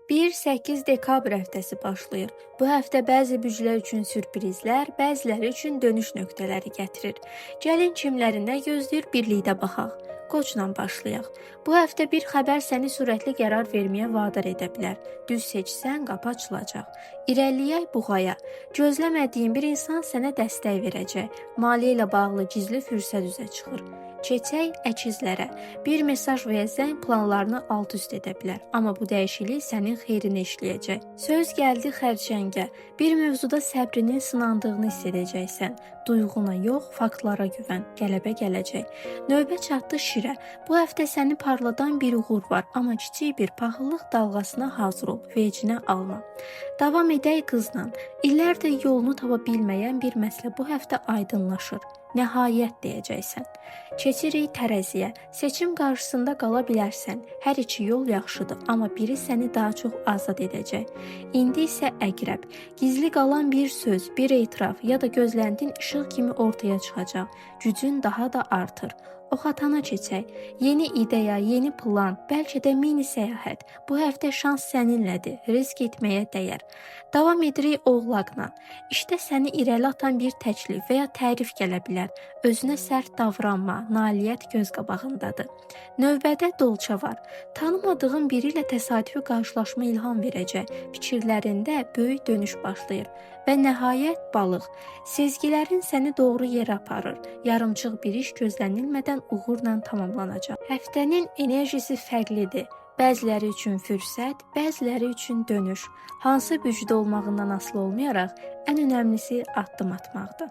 1-8 dekabr həftəsi başlayır. Bu həftə bəzi bürclər üçün sürprizlər, bəziləri üçün dönüş nöqtələri gətirir. Gəlin kimləri nə gözləyir birlikdə baxaq. Qoçla başlayaq. Bu həftə bir xəbər səni sürətli qərar verməyə vadar edə bilər. Düz seçsən qapı açılacaq. İrəliləyək buğaya. Gözləmədiyin bir insan sənə dəstək verəcək. Maliyyə ilə bağlı gizli fürsət üzə çıxır. Keçək əkizlərə. Bir mesaj və ya zəng planlarını alt-üst edə bilər, amma bu dəyişiklik sənin xeyrinə işləyəcək. Söz gəldi xərçəngə. Bir mövzuda səbrinin sınandığını hiss edəcəksən. Duyğuna yox, faktlara güvən. Qələbə gələcək. Növbə çatdı şirə. Bu həftə səni parladan bir uğur var, amma kiçik bir paxıllıq dalğasına hazır ol. Vecinə alma. Davam edək qızla. İllərdir yolunu tapa bilməyən bir məsələ bu həftə aydınlaşır. Nəhayət deyəcəksən. Keçirik tərəziyə. Seçim qarşısında qala bilərsən. Hər iki yol yaxşıdır, amma biri səni daha çox azad edəcək. İndi isə əqrəb. Gizli qalan bir söz, bir etiraf ya da gözləntin işıq kimi ortaya çıxacaq. Gücün daha da artır. Oxatana keçək. Yeni ideya, yeni plan, bəlkə də mini səyahət. Bu həftə şans səninlədir. Risk etməyə dəyər. Davam edirik oğlaqla. İşdə səni irəli atan bir təklif və ya tərif gələ bilər. Özünə sərt davranma, nailiyyət göz qabağındadır. Növbədə dolça var. Tanımadığın biri ilə təsadüfi qarşılaşma ilham verəcək. Fikirlərində böyük dönüş başlayır. Və nəhayət balıq. Sezgilərin səni doğru yerə aparır. Yarımçıq bir iş gözlənilmədən uğurla tamamlanacaq. Həftənin enerjisi fərqlidir. Bəziləri üçün fürsət, bəziləri üçün dönüş. Hansı bürcdə olmağından asılı olmayaraq, ən önəmlisi addım atmaqdır.